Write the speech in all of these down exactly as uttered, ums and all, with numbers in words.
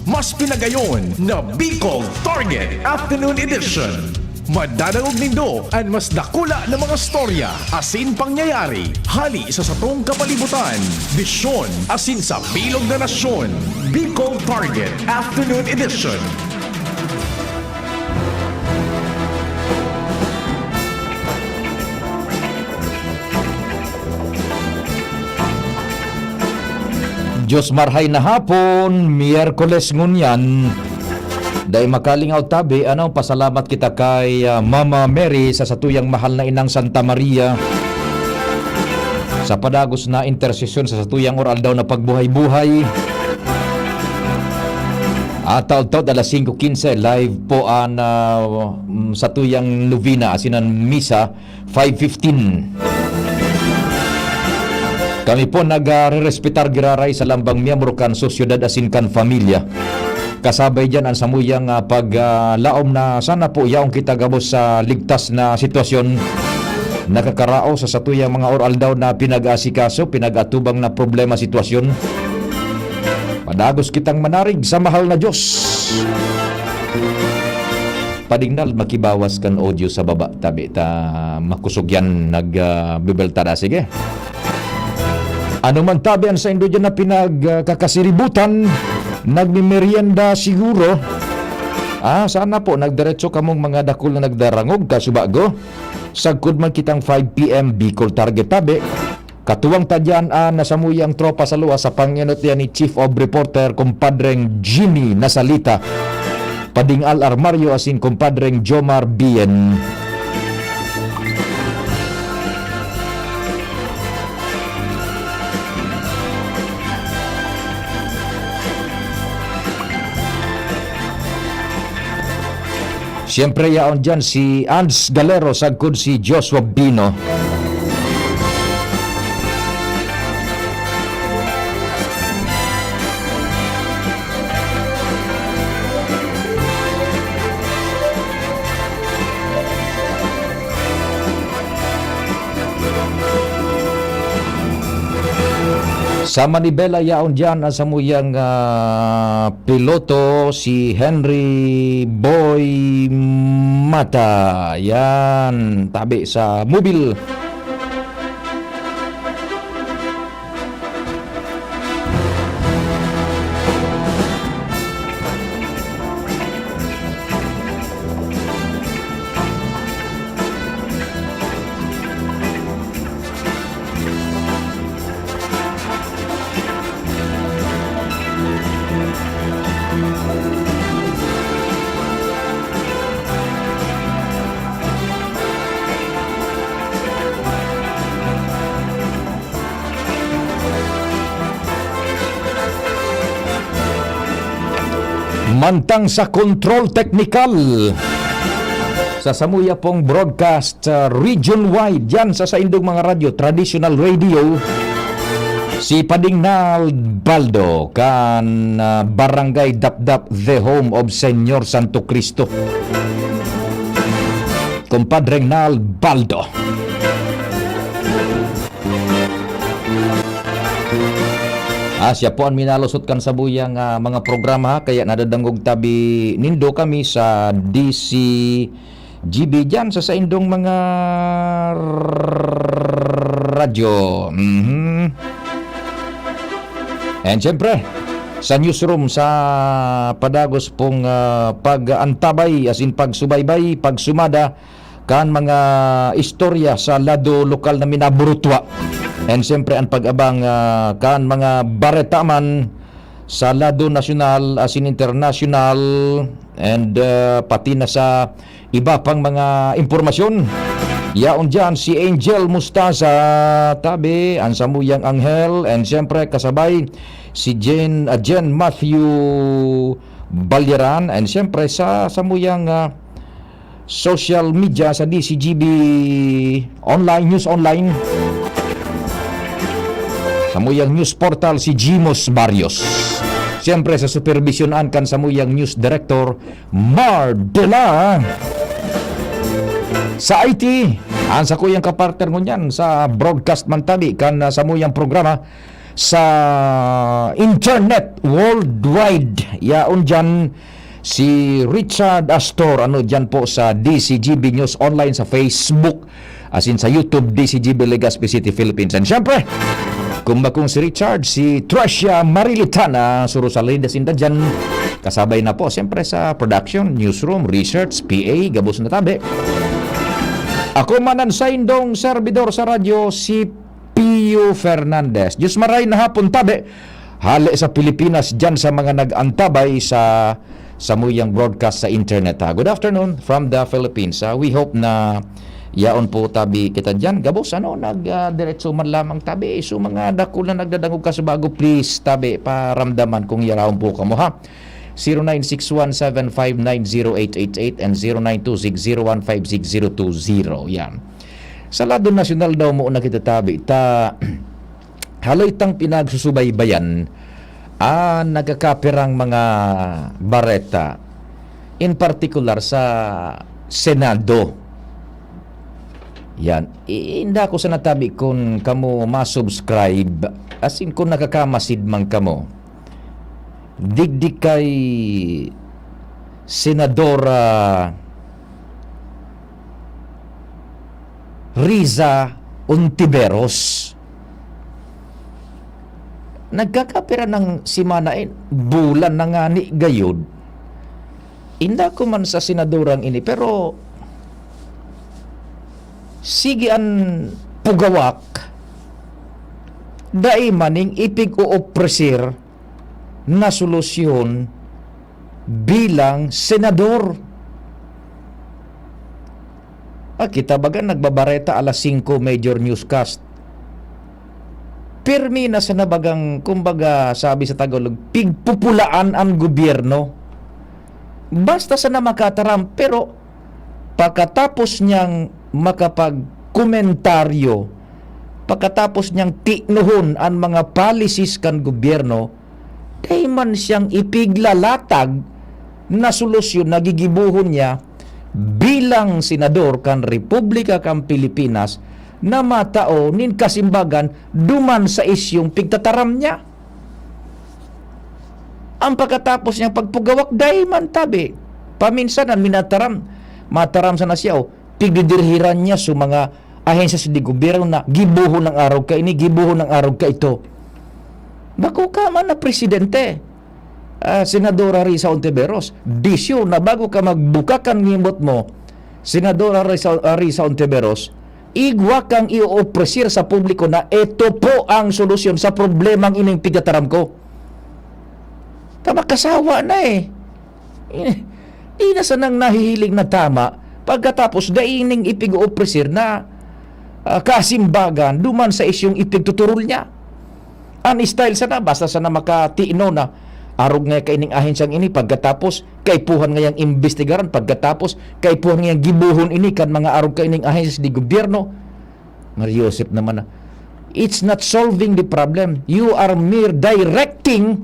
Mas pinagayon na Bicol Target Afternoon Edition. Madadangog nindo an mas dakula na mga storya asin pangyayari hali sa satong kapalibutan, bisyon asin sa bilog na nasyon. Bicol Target Afternoon Edition. Diyos marhay na hapon, Miyerkules ngunyan. Dai makalingaw tabi, ano, pasalamat kita kay, ah, Mama Mary sa satuyang mahal na inang Santa Maria, sa padagos na intersesyon sa satuyang or-aldaw na pagbuhay-buhay. At taod-taod alas singko quince, live po an, ah, mm, satuyang novena, asin an misa, five fifteen. Kami po nagre-respetar giraray sa lambang miyembro kan sosyedad asin kan pamilya. Kasabay diyan an samuyang, ah, pag, ah, laom na sana po yaon kita gabos sa ligtas na sitwasyon, nakakaraos sa satuyang mga or-aldaw na pinag-aasikaso, pinag-atubang na problema, sitwasyon. Padagos kitang manarig sa mahal na Diyos. Padingnal, makibawas kan audio sa baba, tabi ta makosog yan, nag, ah, bibelta na. Sige. Ano man tabi an saindo diyan na pinagkakasiributan, nagmemeryenda siguro. Ah, sana po, nagdiretso kamong mga dakul na nagdarangog, kasubago. Sagkod man kitang five P M, Bicol Target tabi. Katuwang ta diyan an nasamuyang tropa sa luwas sa pangenot diyan ni Chief of Reporter, Kumpadreng Jimmy Nasalita, Pading Al Armario asin Kumpadreng Jomar Bien. Siyempre, yaon diyan si Ans Galero, sagkod si Joshua Bino. Sa Manibela, yaon diyan an samuyang, ah, piloto, si Henry Boy Mata. Yan, tabi sa mobil. Mantang sa kontrol teknikal, sa samuya pong broadcast, ah, region wide, yan sa saindong mga radyo, traditional radio, si Pading Nald Baldo kan, ah, Barangay Dapdap, the home of Señor Santo Cristo. Kumpadreng Nald Baldo. Ah, siya po an minalusot kan sabuyang, ah, mga programa, kaya nadadangog tabi nindo kami sa D C G B diyan sa saindong mga radyo. Mhm. And siyempre, sa newsroom, sa padagos pong, ah, pag-antabay, as in pagsubaybay, pagsumada, kan mga istorya sa lado lokal na minaburutwa. And siyempre, an pag-abang, ah, kan mga bareta man sa lado nasyonal asin internasyonal, and, ah, pati na sa iba pang mga impormasyon. Yaon diyan si Angel Mostaza, tabi, an samuyang anghel, and siyempre, kasabay si Jen, ah, Jen Matthew Balyaran, and siyempre, sa samuyang, ah, social media sa D C G B Online, News Online. Samuyang news portal si Jimos Barrios. Siyempre, sa superbisyonan kan samuyang news director, Mar de la. Sa I T, an sakuyang kapartner ngunyan sa broadcast man tabi kan, ah, samuyang programa, sa internet worldwide. Yaon dyan si Richard Astor, ano, dyan po sa D C G B News Online sa Facebook, as in sa YouTube, D C G B Legazpi City, Philippines. And syempre, kung bakong si Richard, si Tricia Marilitana, surusalida sinda dyan. Kasabay na po, siyempre, sa production, newsroom, research, P A, gabos na tabi. Ako man ang saindong servidor sa radyo, si Pio Fernandez. Diyos maray na hapon, tabi. Hale sa Pilipinas, dyan sa mga nag-antabay sa samuyang broadcast sa internet, ha. Good afternoon from the Philippines, ha. We hope na yaon po tabi kita dyan. Gabos, ano, nag, ah, diretso man lamang tabi. So, mga dakul na nagdadangog ka sa bago, please, tabi, paramdaman kung yaon po kamo, ha. Zero nine six one seven five nine zero eight eight eight and zero nine two six zero one five six zero two zero. Yan. Sa lado nasyonal daw mo nakitatabi ta haloy tang pinagsusubaybayan ang nagkakapirang mga bareta, in particular sa Senado. Yan. I-, inda ko sa natabi kun kamo ma-subscribe, as in, kun nakakamasid man kamo. Digdi kay Senadora Riza Ontiveros. Nagkakapira ng simana, eh, bulan na ngani gayod. Inda ko man sa senadorang ini, pero sige an pugawak, dai maning ipig-oofreser na solusyon bilang senador. Ah, kita baga nagbabareta alas singko, major newscast. Pirmi na sana bagang, kumbaga, sabi sa Tagalog, pigpupulaan ang gobyerno. Basta sana makataram, pero pakatapos niyang makapagkomentaryo, pakatapos niyang tinuhon ang mga policies kan gobyerno, dai man siyang ipiglalatag na solusyon na gigibohon niya bilang senador kan Republika kan Pilipinas na matao nin kasimbagan duman sa isyung pigtataram niya. Ang pagkatapos niyang pagpugawak, dai man tabi. Paminsan, an minataram, mataram sana siya, o, pigdidirhiran niya sa mga ahensya de gobyerno na gibohon ang arog kaini, gibohon ang arog kaito. Bako ka man na presidente, ah, Senadora Risa Ontiveros, be sure na bago ka magbuka kan ngimbot mo, Senadora Risa, ah, Risa Ontiveros, igwa kang i-ofrecer sa publiko na ito po ang solusyon sa problemang ining pigtataram ko. Tama, kasawa na eh. Di na sanang nahihiling na tama, pagkatapos dai ning ipig-oofreser na, ah, kasimbagan duman sa isyung ipigtuturol niya. An style sana, basta sana makatino na arog nga kaining ahensyang ini, pagkatapos kaipuhan ngayang imbestigaran, pagkatapos kaipuhan ngayang gibohon ini kan mga arog kaining ahensya de gobyerno. Mario Joseph naman na, it's not solving the problem. You are mere directing,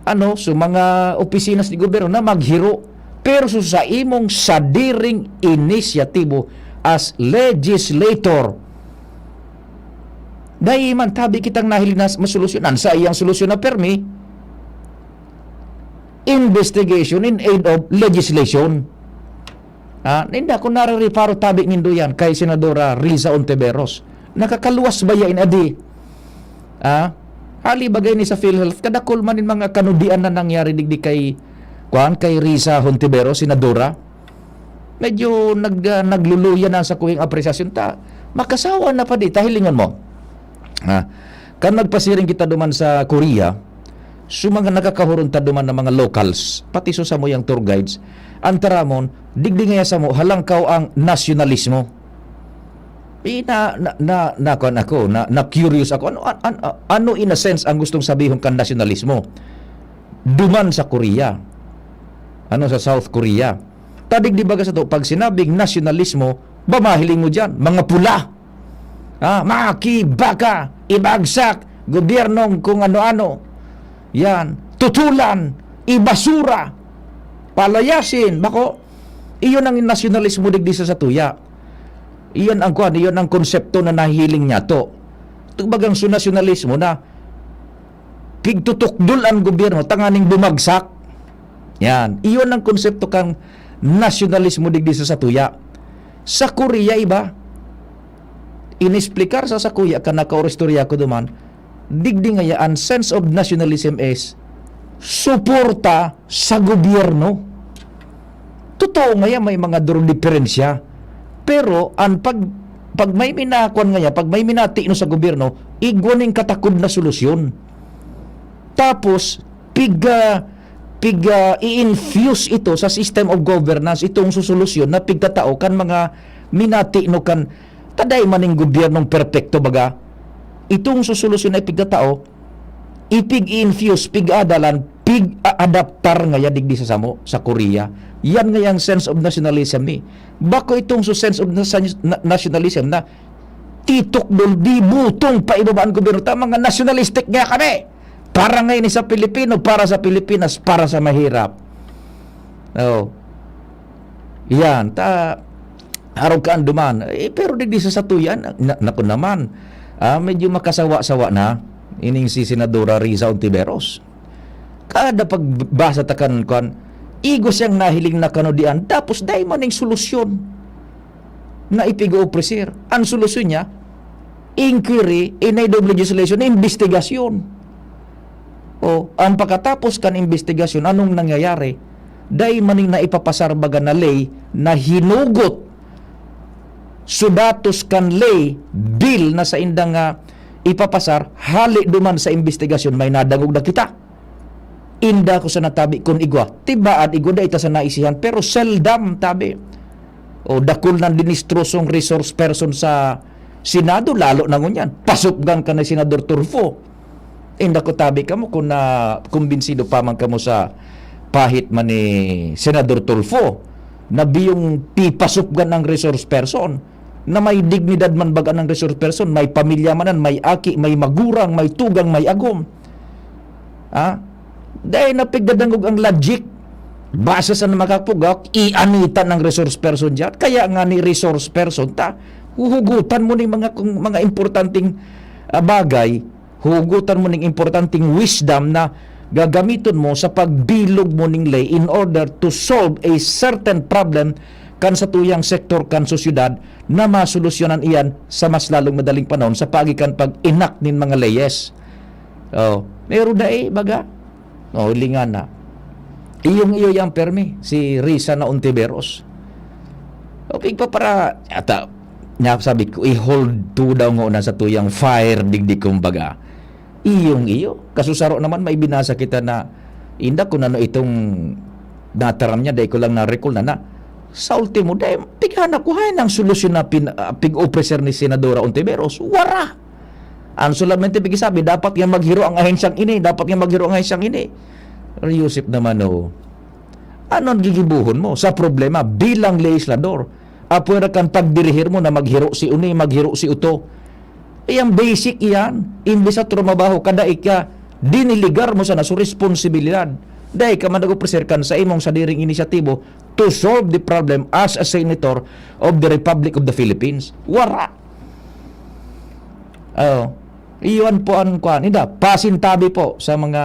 ano, sa mga opisina de gobyerno na maghiro. Pero sa, sa imong sadiring inisyatibo as legislator, dai man tabi kitang nahiling na masolusyon. An saiyang solusyon na permi, investigation in aid of legislation. Ah, ninda, kung narireparo tabi nindo yan kay Senadora Risa Ontiveros, nakakaluwas ba yan, adi? Ah, hali bagay ni sa PhilHealth, kadakol man in mga kanudian na nangyari digdi kay, kuan, kay Risa Ontiveros, Senadora. Medyo nag-, ah, nagluluya na sa kuwing apresyasyon ta. Makasawa na pa di, ta hilingon mo. Ah, kan nagpasiring kita duman sa Korea, sa mga nakakahuron ta duman na mga locals, pati sa samuyang tour guides, ang taramon, digdi ngaya samo, halangkaw ang nasyonalismo. Eh, na, na, na, na, kuwan ako, na, na curious ako. Ano, an-, an-, ano in a sense ang gustong sabihon kan nasyonalismo? Duman sa Korea. Ano, sa South Korea. Ta digdi baga sato, pag sinabing nasyonalismo, ba mahiling mo diyan? Mga pula. Ah, makibaka, ibagsak, gobyernong kung ano-ano. Yan, tutulan, ibasura, palayasin, bako. Iyon ang nasyonalismo digdi sa satuya. Iyon ang kuwan, iyon ang konsepto na nahihiling niyato. Ito bagang su-, nasyonalismo na pigtutukdol an gobyerno tanganing bumagsak. Yan. Iyon ang konsepto kan nasyonalismo digdi sa satuya. Sa Korea, iba. Inexplikar sa sakuya kan nakaoristorya ko duman, digdi ngaya an sense of nationalism is suporta sa gobyerno. Totoo ngaya may mga durong diferensya. Pero an pag, pag may minakuan ngaya, pag may minatinos sa gobyerno, igwa ning katakod na solusyon. Tapos, pig, ah, pig, ah, i-infuse ito sa system of governance, itong sosolusyon na pigtatao kan mga minatino kan, taday maning gobyernong perpekto, baga. Itong sosolusyon na ipigtatao, ipig-i-infuse, pig-adalan, pig-aadaptar ngaya digdi sa samo, sa Korea. Yan ngayang sense of nationalism ni. Bako itong so sense of nasa-, na-, nationalism na titukdol, di butong pa ibaba ang gobyerno. Ta, mga nationalistic nga kami. Para ngayon sa Pilipino, para sa Pilipinas, para sa mahirap. Oh. Yan. Ta, arog ka anduman. Eh, pero digdi sa satuyan, na, naku naman. Ah, medyo makasawa-sawa na ining si Senadora Riza Ontiveros. Kada pagbasa ta kan, kan, igwa siyang nahiling na kanudian, tapos dai maning solusyon na ipig-oofrecer. Ang solusyon niya, inquiry, in aid of legislation, investigasyon. O, ang pagkatapos kan investigasyon, anong nangyayari? Dai maning naipapasar baga na ley na hinugot, sudatos kan ley, bill na sa indang, ah, ipapasar, hali duman sa investigasyon, may nadangog na kita. Inda ko sa natabi kun igwa. Tibaan, igwa dai ta sa naisihan, pero seldom tabi. O, dakul nang dinistrosong resource person sa Senado, lalo na ngunyan. Pasupgan ka ni Senador Tulfo. Inda ko tabi kamo kung na kumbinsido pa man kamo sa pahit man ni Senador Tulfo na biyong pipasupgan ang resource person na may dignidad man baga ng resource person, may pamilya man yan, may aki, may magurang, may tugang, may agom. Ha? Dai na pigdadangog ang logic. Base sa makapugak, ianitan ang resource person diyan. Kaya nga ni resource person ta, huhugutan mo ni mga, kung mga importanteng, ah, bagay, huhugutan mo ning importanteng wisdom na gagamiton mo sa pagbilog mo ning ley in order to solve a certain problem kan satuyang sektor kan sosyedad na masolusyonan iyan sa mas lalong madaling panahon sa paagi kan pag-enact nin mga leyes. Oh, pero dai, baga. Oh, lingan na. Iyong iyo yang permi, si Risa na Ontiveros. O, pigpapara-, ata, nya sabi ko, i-hold to daw ngona satuyang fire, digdi kumbaga. Iyong iyo. Kasusaro naman, may binasa kita na, inda kung ano itong nataram niya, dai ko lang na-recall na, na, sa ultimo, dai, tighanap ko, hain ang solusyon na pin-, ah, pig-ofrecer ni Senadora Ontiveros. Wara! Ang solamente pigisabi, dapat nga maghiro ang ahensyang ini, dapat nga maghiro ang ahensyang ini. Pero Yusip naman, oh. Ano ang gigibuhon mo sa problema bilang legislador? Apwera kan pagdirihir mo na maghiro si uni, maghiro si uto. Eh, ang basic iyan, imbis na trumabaho ka, dai ka diniligar mo sana sa responsibilidad. Dai ka man nag-ofrecer kan sa imong sadiring inisyatibo to solve the problem as a senator of the Republic of the Philippines. Wara! Oh, iyon po ang kuan. Inda, pasintabi po sa mga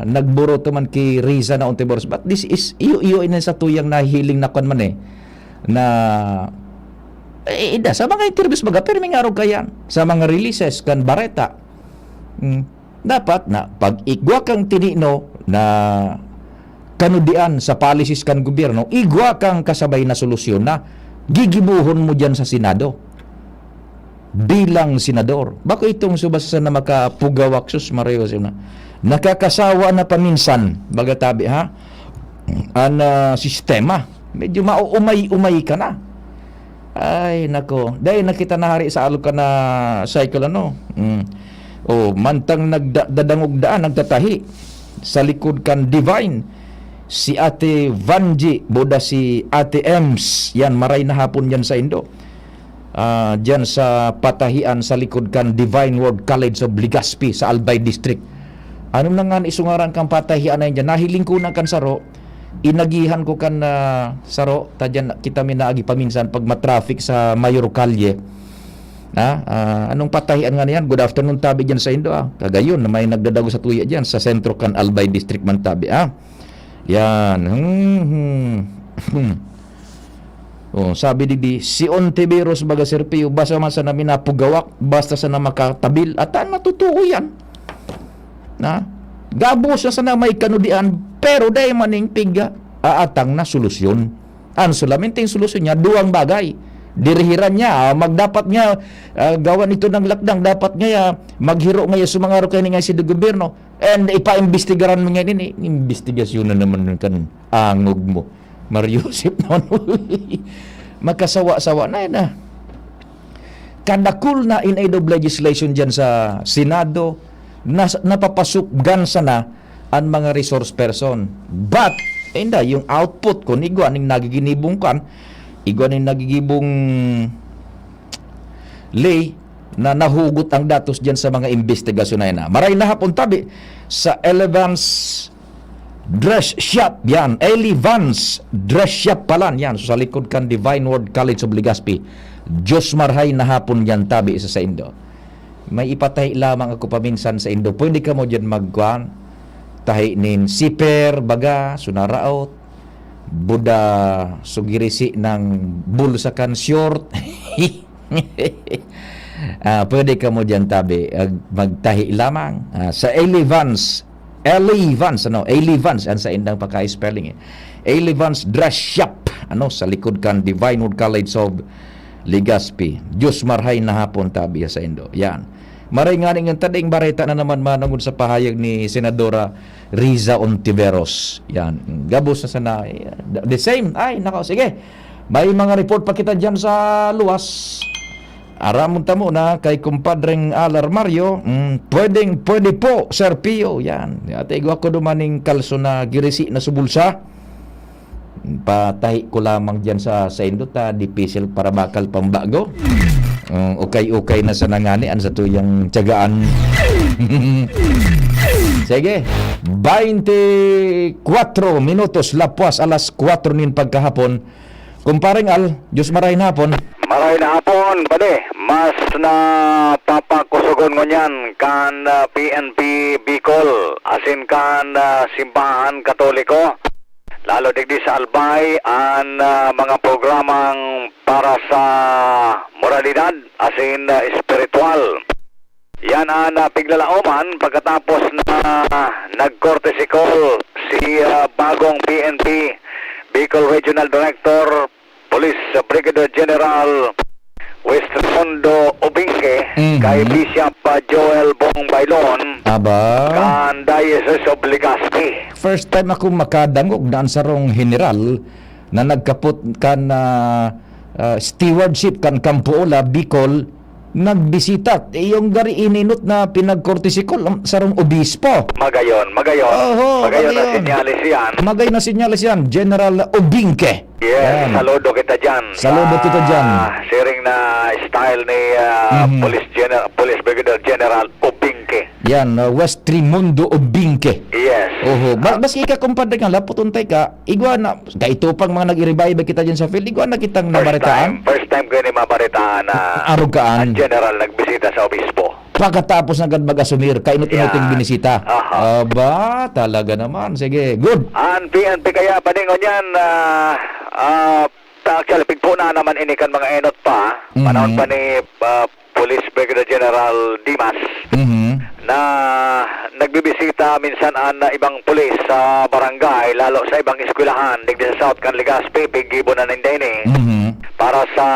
nagburoto man ki Riza na Ontiveros. But this is, iyo, iyo ini sa tuyang nahihiling na kuan man eh. Na, eh, inda, sa mga interviews baga, pero may ngarog kayan. Sa mga releases, kan bareta. Hmm. Dapat na, pag igwa kang tinino na kanudian sa policies kan gobyerno, igwa kang kasabay na solusyon na gigibuhon mo diyan sa Senado. Bilang senador. Bako itong subasa na makapugawak, sus, Maria Joseph na. Nakakasawa na paminsan, baga tabi, ha? An, ah, sistema. Medyo mauumay-umay ka na. Ay, nako. Dahil nakita na hari sa alok ka na cycle, ano? Mm. Oh, mantang nagda-, dadangog daan, nagtatahi sa likod kan Divine. Si Ate Vanji, boda si Ate Ems. Yan, maray na hapon yan sa Indo. Ah, diyan sa patahian sa likod kan Divine Word College of Legazpi sa Albay District. Ano na nga ni isungaran kan patahian na yan dyan? Nahiling ko na kan saro, inagihan ko kan, ah, saro, ta dyan kita minaagi paminsan pag matraffic sa Mayor Calle. Ha? Ah, anong patahian nga niyan? Good afternoon, tabi dyan sa Indo, ah. Kagayon, na may nagdadago sa tuya dyan, sa sentro kan Albay District man, tabi, ah. Yan. Hmm, hmm. Hmm. Oh, sabi digdi, "Si Ontiveros baga, Sir Pio, basta man sana minapugawak, basta sana makatabil." At ano, totoo yan. Na? Gabos na sana may kanudian, pero dai man ning piga aatang na solusyon. Ang solamente yung solusyon niya, duwang bagay. Dirihiran niya, ah, magdapat niya, ah, gawan ito ng lakdang, dapat niya, ah, maghiro ngayon sa mga rukay ni nga si gobyerno. And ipaimbestigaran mo ngayon ini, imbestigasyon na naman kan angog mo. Mario Joseph naman. Magkasawa-sawa na yan, ah. Kadakul na in aid of legislation dyan sa Senado, nas-, napapasukgan sana an mga resource person. But, inda, yung output, kung igwa ning nagigibong kan, igwa ning nagigibong lay na nahugot ang datos dyan sa mga investigasyon na yan. Maray na hapon, tabi, sa Elevance Dress Shop, yan. Elevance Dress Shop palan, yan. So, sa likod kan Divine Word College of Legazpi. Diyos marhay na hapon yan, tabi sa saindo. May ipatahi lamang ako paminsan sa indo. Pwede ka mo dyan magkuhan. Tahi nin siper, baga, sunaraot. Buda, sugirisi ng bulsa kan short. Ah, pwede ka mo dyan, tabi. Ag-, magtahi lamang. Ah, sa Elevance, Elevance, ano? Elevance, ang sa indang pagka-spelling eh. Elevance Dress Shop, ano? Sa likod kan Divine Word College of Legazpi. Diyos marhay na hapon, tabi sa indo. Yan. Maray nga ning tading bareta na naman manungod sa pahayag ni Senadora Riza Ontiveros. Yan. Gabos na sana. The same. Ay, nako. Sige. May mga report pa kita dyan sa luwas. Aramon ta muna kay Kumpadreng Alar Mario. Mm, pwedeng, pwede po, Sir Pio. Yan. Ate, igwa ko duman ning kalso na girisi na subulsa. Patahi ko lamang dyan sa, sa indo ta, dipisil para bakal pambago. Mm, ukay-ukay na sa nangani, an sa tuyang tiyagaan. Sige, baynte kwatro minutos, lapwas alas kwatro nin pagkahapon. Kumpareng Al, Diyos maray na hapon. Maray na hapon, pare. Mas napapakusogon ngunyan kan, ah, P N P Bicol, asin kan, ah, Simbahan Katoliko. Lalo digdi sa Albay, an, ah, mga programang para sa moralidad, asin, ah, espiritual. Yan an, ah, piglalaoman pagkatapos na nag-courtesy call si, ah, bagong P N P Bicol Regional Director, Police Brigadier General Westremundo Obingke, Mhm. kay Bishop, ah, Joel Bong Bailon, Aba. kan Diocese of Legazpi. First time ako makadangog na ang sarong general na nagkapot kan, ah, ah, stewardship kan Kampo Ola, Bicol, nagbisita. Iyong gari ininot na pinag-courtesy call ang sarong obispo. Magayon, magayon. Oho, Magayon na magayon. Senyales yan. Magayon na senyales yan, General Obingke. Yes, Yan. saludo kita dyan. Saludo kita dyan. Ah, siring na style ni, ah, Mhm. Police General, Police Brigadier General Obingke. Yan, ah, Westremundo Obingke. Yes. Oho. Ba-, Ah. Basi ika, kumpadre, nga, lapot untay ka, igwa na, kaito pang mga nag-iribay ba kita dyan sa field, igwa na kitang First nabaritaan? time, first time ko ini mabaritaan na Arog kaan? ang general nagbisita sa obispo. Pagkatapos na gad mag-asumir, kainot-inot yung Yeah. binisita. Aha. Aba, talaga naman. Sige, good. Ang P N P kaya, paningon yan, ah, ah, actually, pigpuna naman ini kan mga enot pa. Mhm. Panahon pa ni, ah, Police Brigadier General Dimas Mhm. na nagbibisita minsan ang, ah, ibang pulis sa barangay, lalo sa ibang eskwelahan, digdi sa South kan Legazpi, piggibo na ninda ini Mhm. para sa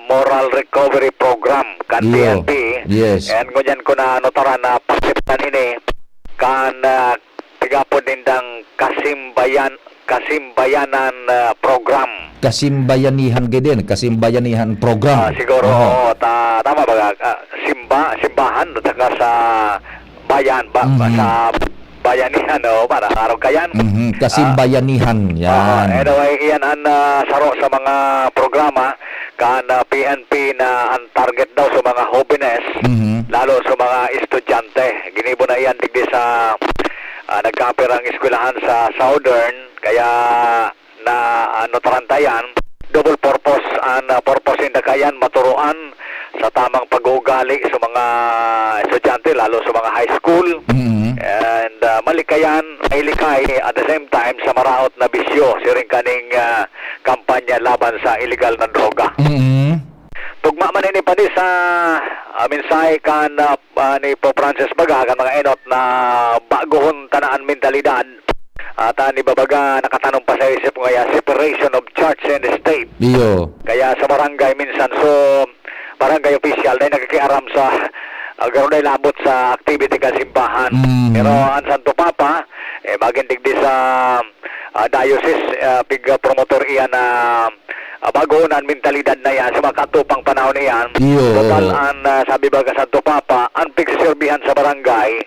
moral recovery program kan Iyo. P N P. Yes. And ngunyan ko na notaran na pasiptan ini kan, ah, pigapod nindang kasimbayan, kasimbayanan, ah, program. Kasimbayanihan gid din, kasimbayanihan program. Ah, siguro, Aha. oo, ta-, tama ba? Ah, simba-, simbahan, at saka sa bayan, ba, Mhm. sa bayanihan, oo, para araw kayan. Mhm, Ah, kasimbayanihan, oo, yan. anyway, iyan ang, ah, saro sa mga programa kan, ah, P N P na ang target daw sa mga hobenes, Mhm. lalo sa mga estudyante. Ginibo na iyan digdi sa, ah, nagkaapirang eskwelahan sa Southern, kaya na, ano, tarantayan, double purpose, an, ah, purpose ninda kayan, maturuan sa tamang pag-uugali sa mga estudyante, lalo sa mga high school. Mm. And, ah, malikayan, mailikay, at the same time, sa maraot na bisyo, siring kaning, ah, kampanya laban sa iligal na droga. Mm. Tugma man ini pa ni sa, ah, mensahe kan, ah, ah, ni Pope Francis baga, kan mga enot na bagohon ta na an mentalidad. At, ah, ni babaga, nakatanom pa sa isip ko ngaya, separation of church and state. Iyo. Kaya sa barangay minsan, so, barangay official na nakikiaram sa, ah, garo na labot sa activity kan simbahan. Mm. Pero ang Santo Papa, eh, magin digdi sa, ah, diocese, ah, pig-, promotor iyan na, ah, bago na an mentalidad na yan sa mga katupang panahon na yan. Iyo. Total, ang, ah, sabi ba ka Santo Papa, ang pigsiserbihan sa barangay,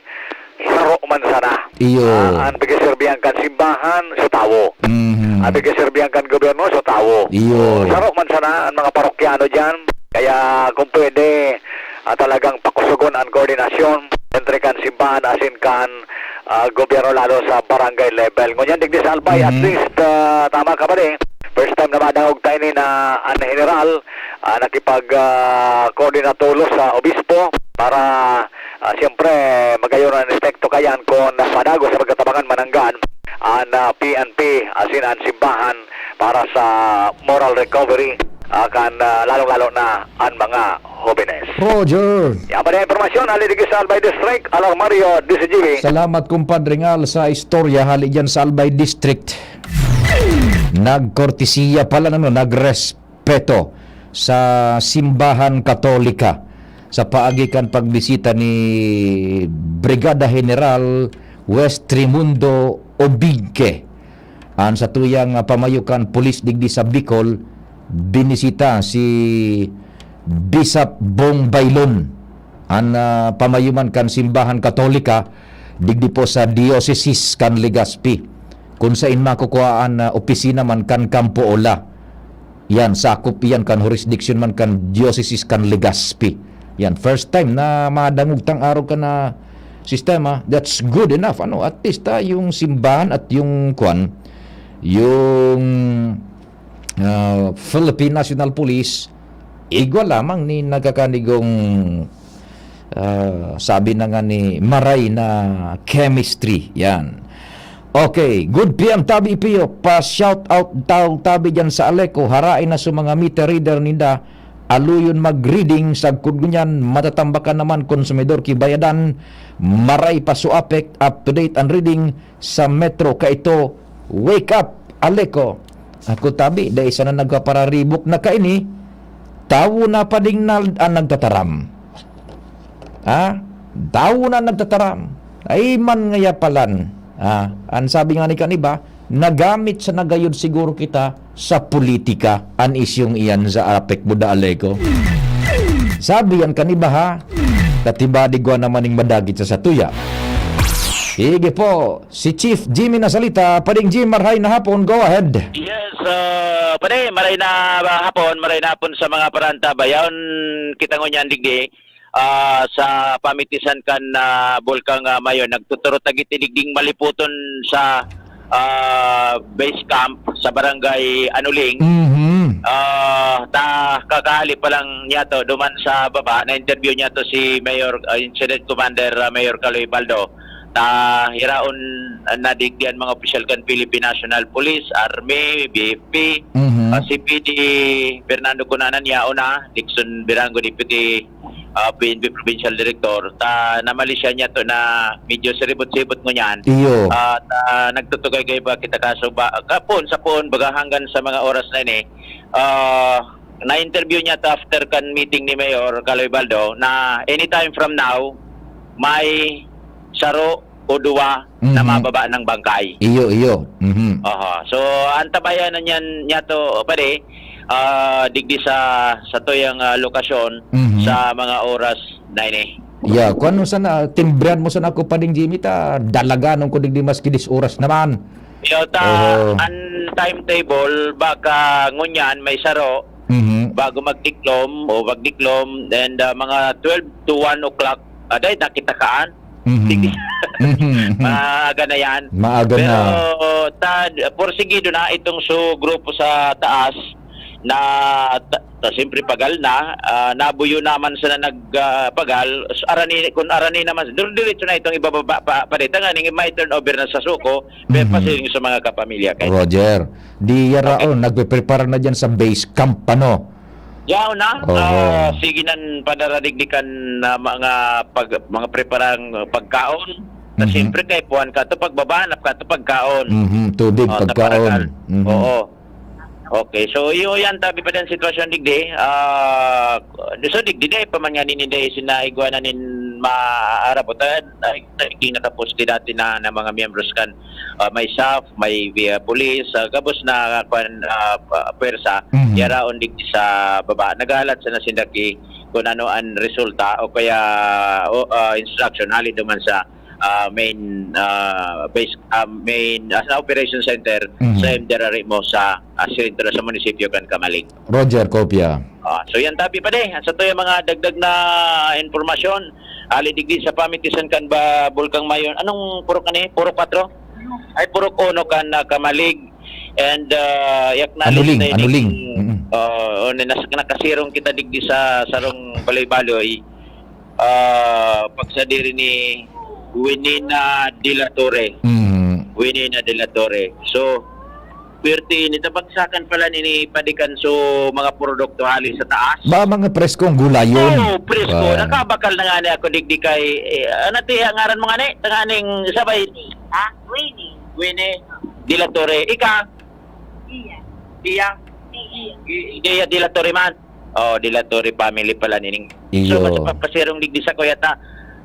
saro man sana. Iyo. Ah, ang pigsiserbihan kan simbahan, sa tawo. Mhm. Ang pigsiserbihan kan gobyerno, sa tawo. Iyo. Saro man sana ang mga parokyano dyan. Kaya kung pwede, ah, talagang pakusugon ang koordinasyon entre kan simbahan asin kan, ah, gobyerno, lalo sa barangay level. Ngunyan, digdi sa Albay, at Mhm. least, ah, tama ka ba, eh? First time na madangog tayo ni na ang general, ah, nakipag, ah, koordinatulos sa obispo para, ah, siyempre, magayon ang epekto kayan kung padagos sa pagkatabangan mananggan ang, ah, P N P, asin ang simbahan para sa moral recovery, ah, kan, ah, lalong-lalo na ang mga hobenes. Roger. Yan pa rin ang impormasyon, hali digdi sa Albay District, Alarmario, D C G B. Salamat, Compadre Ngal, sa istorya hali dyan sa Albay District. Nagkortesiya pala, ano, nagrespeto sa simbahan Katolika sa paagi kan pagbisita ni Brigada General West Raimundo Obigke. An satuyang, ah, pamayo kan pulis digdi sa Bicol, binisita si Bishop Bong Bailon, an, ah, pamayo man kan Simbahan Katolika digdi po sa Diocese kan Legazpi, kun sain makukua an, ah, opisina man kan Campo Ola. Yan, sakop iyan kan jurisdiction man kan Diocese kan Legazpi. Yan, first time na madangog tang arog ka na sistema. That's good enough. Ano, at least, ah, yung simbahan at yung kwan, yung, ah, Philippine National Police, igwa lamang ni nagkakanigong, ah, sabi na nga ni Maray na chemistry. Yan. Okay, good P M tabi Pio, pa-shout out daw tabi diyan sa Aleco, harain na sa mga meter reader ninda, aluyon mag-reading, sagkod ngunyan, matatambakan naman, konsumidor ki bayadan, maray pa suapek, up to date ang reading sa Metro, kaito, wake up, Aleco. Ako tabi, dai sana nagkapararibok na kaini, tawo na pa ding nal-, ang nagtataram. Ha? Tawo na nagtataram. Ay man ngaya palan. Ha? An sabi nga ni kaniba, nagamit sa nagayod siguro kita sa politika an isyong iyan sa apek mo da Aleco. Sabi yan kaniba ha, katibadigwa naman ning madagit sa satuya. Sige po, si Chief Jimmy nasalita. Pading Jim, marhay na hapon, go ahead. Yes, ah, pare, maray na hapon, maray na hapon sa mga parantabayan. Kita ngunyan digdi, ah, sa pamitisan kan, ah, Bulkang, ah, Mayon, nagtuturo tagit digding maliputon sa, ah, base camp sa barangay Anuling. Mhm. Ah, ta, kakahali pa lang niya to, duman sa baba, na-interview niya to si Mayor, ah, Incident Commander, ah, Mayor Kaloy Baldo. Ta, hiraon, ah, na digdi an mga opisyal kan Philippine National Police, Army, B F P, Mhm. ah, C P D, Fernando Cunanan, yaon na, Dixon Birango, Deputy, ah, P N P Provincial Director. Ta, namalisya niya to na medyo siribot-sibot ngunyan. Iyo. Ah, ta, nagtutugay kayo ba kita kaso ba, kapon, sa poon, baga hanggang sa mga oras na ini, ah, na-interview niya to after kan meeting ni Mayor Kaloy Baldo na anytime from now, may saro o duwa na Mhm. mababa ng bangkay. Iyo, iyo. Mhm. Aha. So, antabayanan niyan, niya to, pare, ah, digdi sa, sa tuyang, ah, lokasyon Mhm. sa mga oras na ini. Yeah, kung ano sana, timbrihan mo sana ako, Pading Jimmy, ta dalaganon ko digdi maski dis oras naman. Iyo, ta, Oho. An timetable, baka ngunyan may saro, Mhm. bago magtiklom o magdiklom, and, ah, mga twelve to one o'clock, ah, dahil nakita kaan. Mhm. Sige. Mhm. Maaga na yan. Maaga Pero, na. Ta, porsigido na itong su grupo sa taas. na ta-, ta-, siyempre pagal na, ah, nabuyo naman sana nag, ah, pagal, s-, arani, kun arani naman, dir-, diretso na itong ibababa pa, pa dito, nga ning may turnover na sa suko, pero Mhm. pasiring sa mga kapamilya kay Roger, di yara Okay. on, nagpe-prepare na diyan sa base camp, ano? Yaon na, Oho. ah, sige nan padaradigdikan na mga pag-, mga preparang pagkaon. Na Mhm. siyempre kay puwan ka to, pagbabanap ka to, pagkaon. Mhm, tubig, Oh, pagkaon. taparagal. Mhm. Oo. Okay, so iyo yan, tabi pa din sitwasyon digdi. Ah, so digdi, di pa man nga ninda sinaigwa na nin maarabot. Ah, ay, ay, di nakaposte dati na, na mga miyembros kan, ah, may saf, may, ah, pulis, ah, gabos na, kwan, ah, pa-, pwersa, Mhm. yaraon digdi sa baba. Naghahalat sana sinda ki kung ano ang resulta o kaya, o, ah, instruction hali duman sa, ah, main, ah, base, ah, main, ah, sa operation center Mhm. sa M D R R mo sa, ah, sentro sa munisipyo kan Camalig. Roger, kopya. Ah, so yan, tabi pa de. Sa to yung mga dagdag na impormasyon. Ali digdi sa pamitisan kan ba, Bulkang Mayon. Anong purok ka ni? Purok kwatro? Ay, purok uno kan, ah, Camalig. And, ah, yak na Anuling, lista ini, anuling. Mm. ah, o, na-, nas-, nakasirong kita digdi sa sarong baloy-baloy. Ah, pagsadiri ni Winina de la Torre. Mm. Winina de la Torre. So, Puwerte ini, tabagsakan pala nini padikan so mga produkto hali sa taas. Ba, mga preskong gulayon? Oo, presko. Ah. Nakabakal na nga ni ako digdi kay, eh, ano ti, ang ngaran mo nga ni? Tanganing sabay. Ha? Winnie. Winnie. De la Torre. Ika? Iya. Iya? Iya. I-, Iya de la Torre man. Oh, de la Torre family pala nining. Iyo. So, mas papasirong digdi sa kuya ta,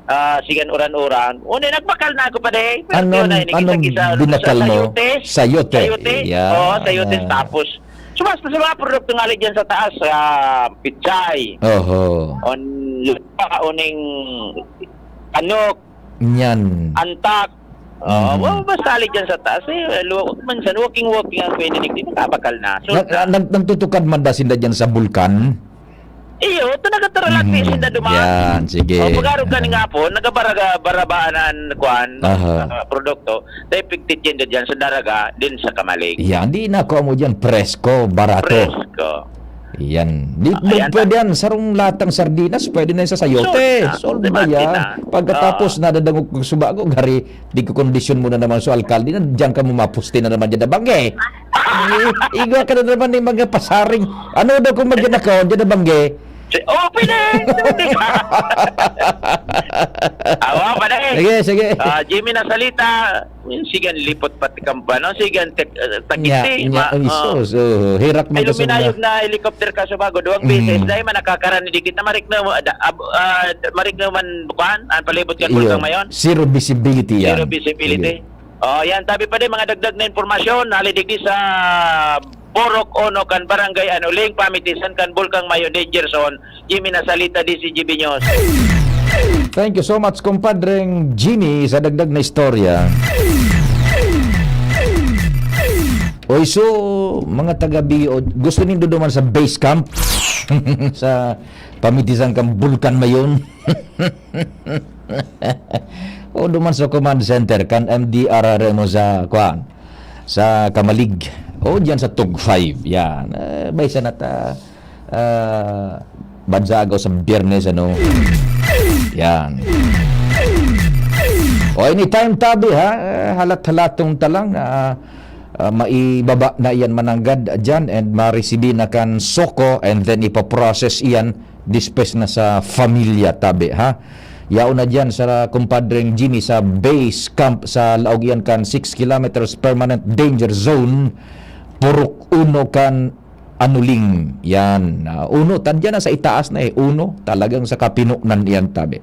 ah, sigan uran-uran. Una, nagbakal na ako pa, de. Pero Anong, yun na, ini anong kita-kita sa, binakal sa mo? Sayote. Sayote? Sayote? Yan, Oo, sayote. yan. Tapos, so, basta sa mga produkto nga dyan sa taas, ah, pichay. Oho. On, lupa, uning, anok, Nyan. antak. Oo, Mhm. well, basta ali dyan sa taas, eh, lo-, minsan walking-walking ang pwede digdi, nakabakal na. So, Nag-, ah, nag-, nagtutukad man da sinda dyan sa bulkan? Iyo, ito nagataralati Mhm. sinda duman. Yan, sige. O, pag-arog ka ni nga po, nagabaraga-, barabaan ang kuwan, Aha. ah, produkto, tayo pigtitinda dyan sa Daraga, din sa Kamalig. Yan, di na ko mo dyan, presko, barato. Presko. Yan. Di, Ah, di yan, pwede ta- yan. Sarong latang sardinas, pwede na yan sa sayote. Solve na. Solve na Ultimate yan. na. Pagkatapos, Oo. nadadangog kong subago, gari, di ko kondisyon mo na naman sa alkalde na, diyan ka mo mapusti na naman dyan na bangge. I-, igwa ka na naman ng mga pasaring. Ano daw kung magyan ako, dyan na bangge? Si, oh, pwede! Awa pa na eh. Sige, sige. Ah, Jimmy Nasalita, Sige, ang lipot pati kan pa, no? Sige, ang tek-, ah, takiti, Nya, nya, ma-, ay, ah. sus, oh, herak man Pero ka sa mga minayog na helicopter ka sa bago, duwang Mm. beses, dahil man nakakaran ni dikit na marik na, ah, da-, ab-, ah, marik na man, kuwan, ang palibot kan Iyo, Bulkang Mayon. zero visibility yan. Zero visibility. Sige. Oh, yan, tabi pa din, mga dagdag na impormasyon, hali digdi sa Purok Uno kan Barangay Anuling, pamitisan kan Bulkang Mayon, Danger Zone, Jimmy Nasalita, D C G B News. Thank you so much, kumpadreng Jimmy, sa dagdag na istorya. Oy, so, mga taga B O, gusto nindo duman sa base camp? Sa pamitisan kan Bulkan Mayon? O duman sa command center kan M D R R mo sa, kuwan, sa Kamalig. O diyan sa Tug five, yan. Eh, baysa na ta, ah, bansa agaw sa Biyernes, ano? Yan. O, anytime, tabi, ha? Eh, halat-halatong ta lang na, ah, maibaba na iyan mananggad diyan and maresibi na kan SOCO and then ipaprocess iyan dispes na sa familia, tabi, ha? Yaon na diyan sa kumpadreng Jimmy sa base camp sa laog iyan kan six kilometers permanent danger zone, Purok Uno kan Anuling. Yan. Ah, Uno, tadya na sa itaas na eh. Uno, talagang sa kapinonan iyan, tabi.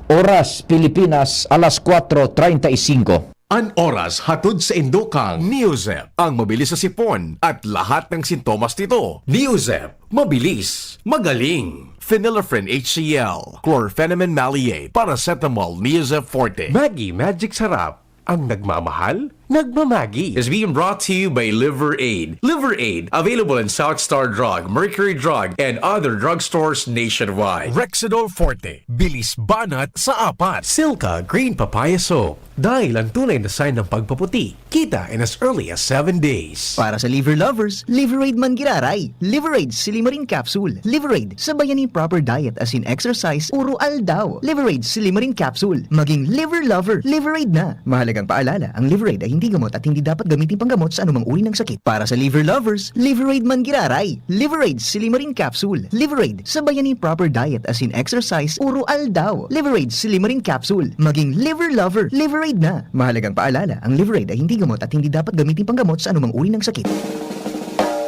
Oras, Pilipinas, alas kwatro treinta y cinco. An oras hatod sa indo kan Neozep, ang mabilis sa sipon at lahat ng sintomas nito. Neozep, mabilis, magaling. Phenylephrine H C L, chlorphenamine maleate, paracetamol, Neozep Forte. Maggi Magic Sarap, ang nagmamahal, nagmamagi. Is being brought to you by Liver Aid. Liver Aid, available in South Star Drug, Mercury Drug, and other drugstores nationwide. Rexidol Forte, bilis banat sa apat. Silka Green Papaya Soap, dahil ang tunay na sign ng pagpaputi, kita in as early as seven days. Para sa liver lovers, Liver Aid man giraray. Liver Aid Silimarin Capsule. Liver Aid, sabayan ni proper diet as in exercise, uro aldaw. Liver Aid Silimarin Capsule. Maging liver lover, Liver Aid na. Mahalagang paalala, ang Liver Aid ay hindi gamot at hindi dapat gamitin panggamot sa anumang uri ng sakit. Para sa liver lovers, Liver Aid man giraray. Liver Aid Silimarin Capsule. Liver Aid, sabayan ni proper diet as in exercise, uro aldaw. Liver Aid Silimarin Capsule. Maging liver lover, Liver Aid na. Mahalagang paalala, ang Liver Aid ay hindi gamot at hindi dapat gamitin panggamot sa anumang uri ng sakit.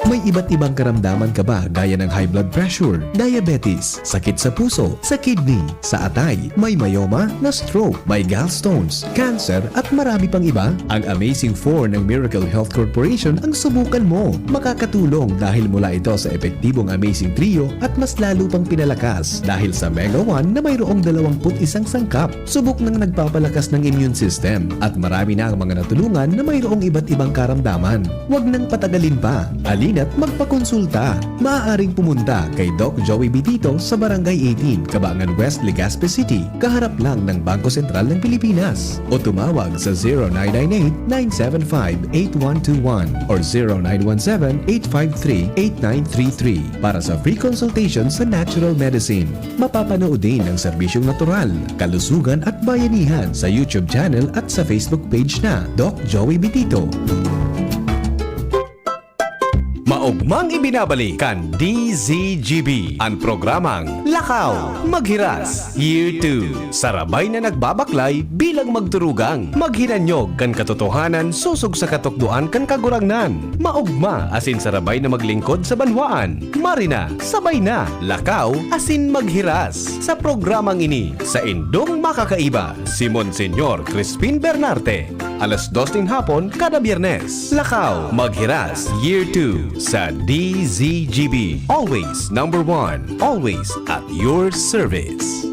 May iba't ibang karamdaman ka ba, gaya ng high blood pressure, diabetes, sakit sa puso, sa kidney, sa atay, may myoma, na-stroke, may gallstones, cancer, at marami pang iba? Ang Amazing four ng Miracle Health Corporation ang subukan mo. Makakatulong dahil mula ito sa epektibong Amazing Trio at mas lalo pang pinalakas dahil sa Mega one na mayroong dalawang put isang sangkap. Subok nang nagpapalakas ng immune system at marami na ang mga natulungan na mayroong iba't ibang karamdaman. Huwag nang patagalin pa. Halina't magpakonsulta. Maaaring pumunta kay Doc Joey Bitito sa Barangay eighteen, Cabangan West, Legazpi City, kaharap lang ng Bangko Sentral ng Pilipinas. O tumawag sa zero nine nine eight, nine seven five, eight one two one or zero nine one seven, eight five three, eight nine three three para sa free consultation sa natural medicine. Mapapanood din ang serbisyong natural, kalusugan at bayanihan sa YouTube channel at sa Facebook page na Doc Joey Bitito. Maogmang ibinabalik kan D Z G B an programang Lakaw, Maghiras, Year two. Sarabay na nagbabaklay bilang magturugang maghinanyog kan katotohanan sosog sa katukdoan kan Kagurangnan. Maogma asin sarabay na maglingkod sa banwaan. Mari na, sabay na, lakaw asin maghiras sa programang ini. Saindong makakaiba, si Monsignor Crispin Bernarte. Alas dos nin hapon kada Biyernes. Lakaw, Maghiras, Year two sa D Z G B. Always number one. Always at your service.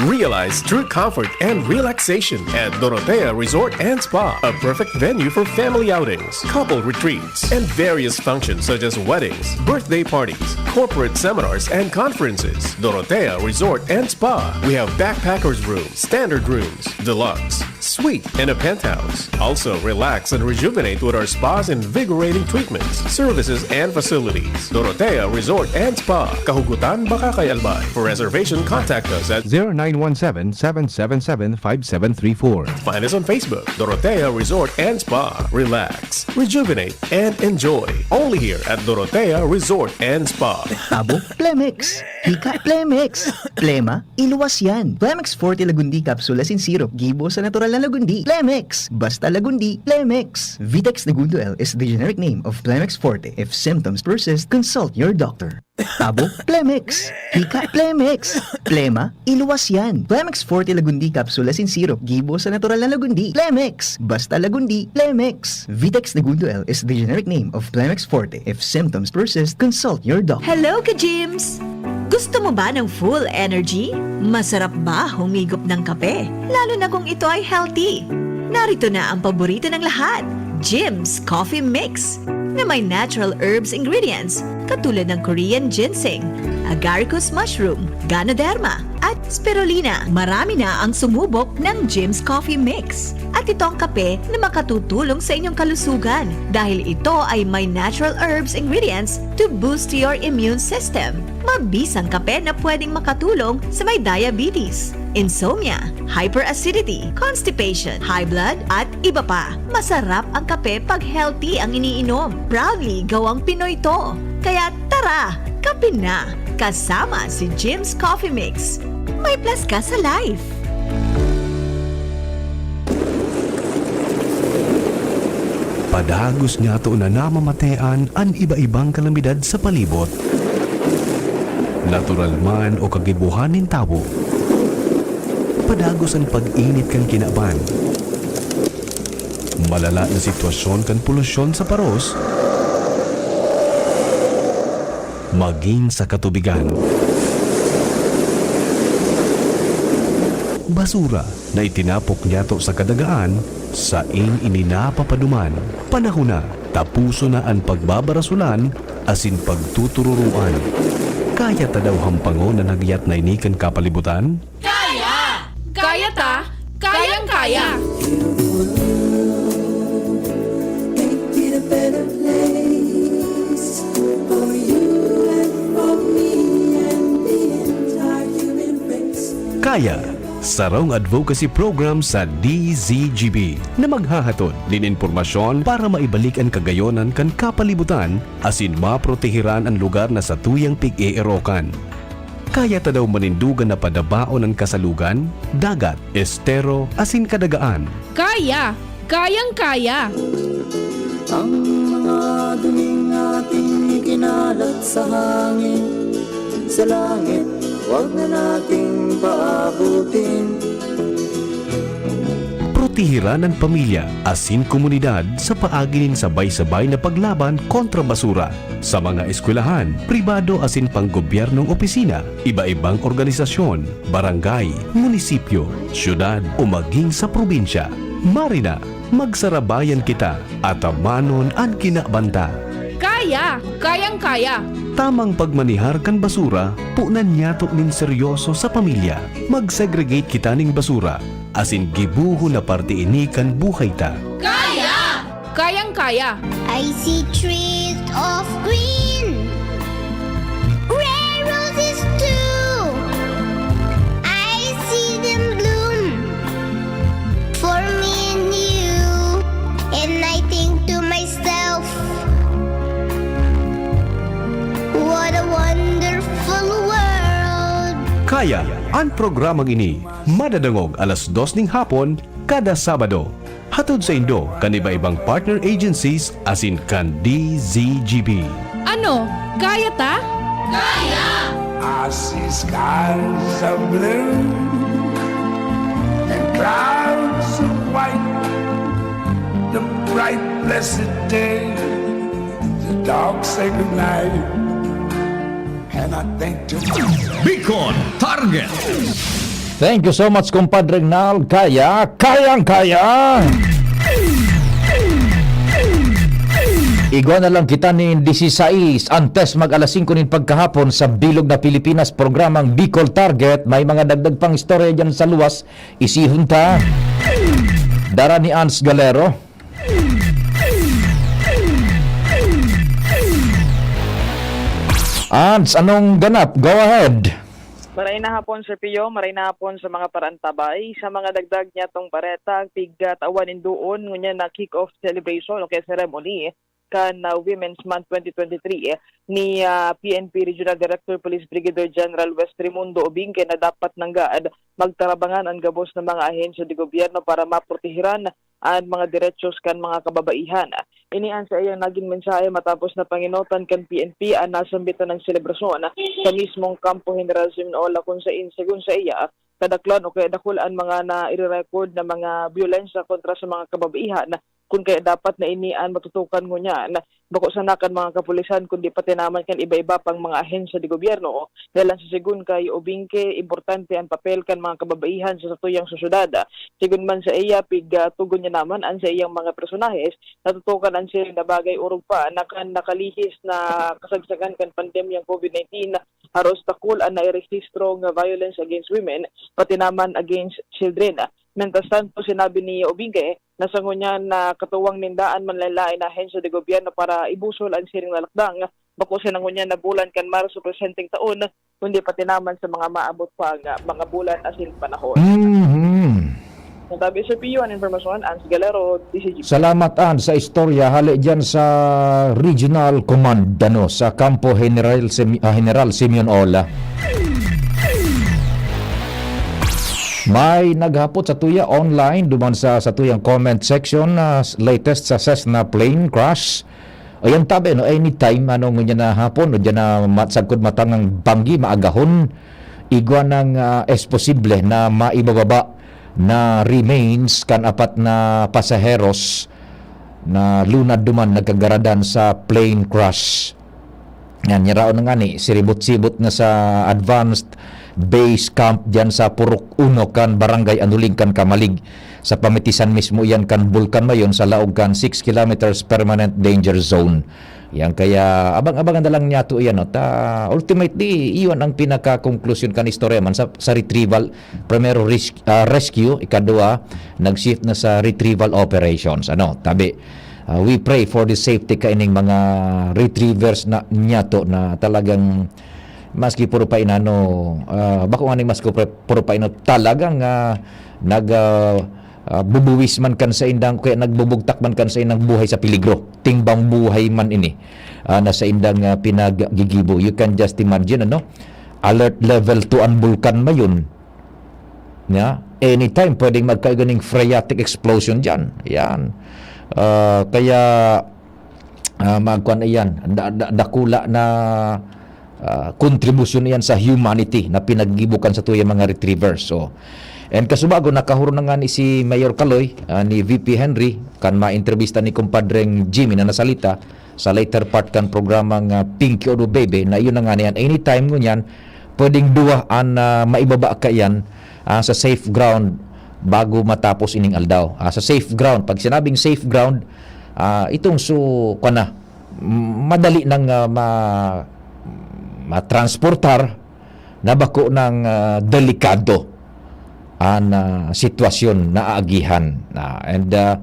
Realize true comfort and relaxation at Dorotea Resort and Spa, a perfect venue for family outings, couple retreats, and various functions such as weddings, birthday parties, corporate seminars, and conferences. Dorotea Resort and Spa. We have backpackers room, standard rooms, deluxe, suite, and a penthouse. Also, relax and rejuvenate with our spa's invigorating treatments, services, and facilities. Dorotea Resort and Spa, Kahugutan, Bacacay, Albay. For reservation, contact us at zero nine one seven, seven seven seven, five seven three four. Find us on Facebook, Dorotea Resort and Spa. Relax, rejuvenate, and enjoy. Only here at Dorotea Resort and Spa. Tabo, Plemex. Hika, Plemex. Plema, iluwas yan. Plemex Forte Lagundi Capsule asin Syrup, gibo sa natural na lagundi. Plemex! Basta lagundi, Plemex! Vitex Negundo L is the generic name of Plemex Forte. If symptoms persist, consult your doctor. Tabo, Plemex! Hika, Plemex! Plema, iluwas yan. Plemex Forte Lagundi Capsule asin Syrup, gibo sa natural na lagundi. Plemex! Basta lagundi, Plemex! Vitex Negundo L is the generic name of Plemex Forte. If symptoms persist, consult your doctor. Hello, ka-Jims! Gusto mo ba ng full energy? Masarap ba humigop ng kape? Lalo na kung ito ay healthy. Narito na ang paborito ng lahat, Jim's Coffee Mix, na may natural herbs ingredients katulad ng Korean ginseng, agaricus mushroom, ganoderma, at spirulina. Marami na ang sumubok ng Jim's Coffee Mix. At ito ang kape na makatutulong sa inyong kalusugan dahil ito ay may natural herbs ingredients to boost your immune system. Mabisang kape na pwedeng makatulong sa may diabetes, insomnia, hyperacidity, constipation, high blood, at iba pa. Masarap ang kape pag healthy ang iniinom. Proudly gawang Pinoy to. Kaya tara, kape na! Kasama si Jim's Coffee Mix. May plus ka sa life! Padagos niyato na namamatean an iba-ibang kalamidad sa palibot, natural man o kagibohan nin tawo. Padagos an pag-init kan kinaban, malala na sitwasyon kan polusyon sa paros, magin sa katubigan. Basura na itinapok niyato sa kadagaan, sain ini napapaduman. Panahon na, tapuson na an pagbabarasolan asin pagtutururoan. Kaya ta daw hampangon an hagyat na ini kan kapalibutan? Kaya! Kaya ta! Kayang-kaya! Make it a better place for you and for me and the entire human race. Kaya, sarong advocacy program sa D Z G B na maghahatod nin impormasyon para maibalik an kagayonan kan kapalibutan asin maprotehiran an lugar na satuyang pig-eerokan. Kaya ta daw manindugan na padabaon an kasalugan, dagat, estero, asin kadagaan. Kaya! Kayang-kaya! Ang mga duming ating ikinalat sa hangin, sa langit, wag na nating paabutin. Protehiran an pamilya asin komunidad sa paagi nin sabay-sabay na paglaban kontra basura sa mga eskwelahan, pribado asin panggobyernong opisina, iba-ibang organisasyon, barangay, munisipyo, syudad o maging sa probinsya. Marina, magsarabayan kita, atamanon an kinabanta. Kaya! Kayang-kaya! Tamang pagmanihar kan basura, punan niyato nin seryoso sa pamilya. Mag-segregate kita ning basura, asin gibohon na parte ini kan buhay ta. Kaya! Kayang-kaya! I see trees of green, rare roses too. I see them bloom for me and you. And I think to myself, what a wonderful world. Kaya, an programang ini madadangog alas dos ning hapon kada Sabado. Hatod saindo kan iba-ibang partner agencies asin kan D Z G B. Ano, kaya ta? Kaya! I see skies of blue and clouds of white. The bright blessed day, the dark sacred night. And I think to myself, Bicol Target. Thank you so much, Compadre Nal. Kaya, kayang-kaya. Igwa na lang kita nin disisais, antes mag alas singko nin pagkahapon sa Bilog na Pilipinas, programang Bicol Target. May mga dagdag pang istorya dyan sa luwas. Isihon ta. Dara ni Ans Galero. Ans, anong ganap? Go ahead. Maray na hapon, Sir Pio. Maray na hapon sa mga paraantabay. Sa mga dagdag niyatong bareta, pigtawan nin doon ngunyan na kick-off celebration o kaya ceremony kan, ah, Women's Month twenty twenty-three ni, ah, P N P Regional Director Police Brigadier General Wes Raimundo Obingke na dapat nanggad magtarabangan an gabos na mga ahensya de gobyerno para maprotehiran an mga derechos kan mga kababaihan. Ini an saiyang nagin mensahe matapos na pangenotan kan P N P an nasambitan na selebrasyon sa mismong Kampo General Siminola, kun sain, segun saiya, kadaklan o kaya dakul an mga naire-record na mga byolensya kontra sa mga kababaihan, kun kaya dapat na ini an matutukan ngunyan, bako sana kan mga kapulisan, kundi pati naman kan iba-iba pang mga ahensya de gobyerno. Dahil ang sa segun kay Obingke, importante an papel kan mga kababaihan sa satuyang sosyedad. Segun man saiya, pig, ah, tugon niya naman an saiyang mga personahes, natutukan an siring na bagay orog pa na kan nakalihis na kasagsagan kan pandemyang COVID nineteen, haros dakul an nairehistrong violence against women, pati naman against children. Mientras tanto, sinabi ni Obingke na sa ngunyan na katuwang ninda an manlaen-laen na ahensya de gobyerno para ibusol an siring na lakdang, bako sana ngunyan na bulan kan Marso presenteng taon, kundi pati naman sa mga maabot pang, ah, mga bulan asin panahon. Mhm. Natabi sa P U an impormasyon, Ans Galero, D Z G P. Salamat, Ans, sa istorya hale diyan sa Regional Command, ano, sa Kampo General Semi-, ah, General Simeon Ola. May naghapot sa tuya online, duman sa, sa tuyang comment section, ah, latest sa Cessna plane crash. Ayan tabi, no, anytime, ano, ngunyan na hapon, o dyan na mat-, sagkod matangang banggi, maagahon, igwa nang, ah, es posible na maibababa na remains kan apat na pasaheros na lunad duman nagkagaradan sa plane crash. Yan, yaraon na nga ni, siribot-sibot na sa Advanced Base Camp diyan sa Purok Uno kan Barangay Anuling kan Camalig. Sa pamitisan mismo iyan kan Bulkan Mayon sa laog kan six kilometers permanent danger zone. Yan kaya abang-abangan na lang niyato iyan, no? Ta, ultimately, iyon ang pinaka-conclusion kan istorya man sa, sa retrieval. Primero, res-, ah, rescue, ikadua, nag-shift na sa retrieval operations. Ano, tabi, ah, we pray for the safety kaining mga retrievers na niyato na talagang maski puro pa inano, ah, bako nga ning maski puro, puro pa inano, talagang, ah, nag, ah, ah, bubuwis man kan saindang, kaya nagbubugtak man kan saindang buhay sa peligro. Timbang buhay man ini, ah, na saindang, ah, pinaggigibo. You can just imagine, ano? Alert level two an Bulkan Mayon. Nya, anytime pwedeng magkaigo ning phreatic explosion diyan. Yan. Ah, kaya, ah, magkuan iyan, da-, da-, dakula na, ah, kontribusyon iyan sa humanity na pinaggibo kan satuyang mga retrievers. So, and kasubago, nakahuro na nga ni si Mayor Kaloy, ah, ni V P Henry, kan maentrebista ni Kumpadreng Jimmy na nasalita sa later part kan programa nga Pinky Odo Baby, na iyon na nga niyan, anytime ngunyan, pwedeng duwa an, ah, maibaba kaiyan, ah, sa safe ground bago matapos ining aldaw. Ah, sa safe ground, pag sinabing safe ground, ah, itong su-, kwa na, m-, madali nang, ah, ma-, matransportar na bako nang, ah, delikado an, ah, sitwasyon na aagihan. Ah, and, ah,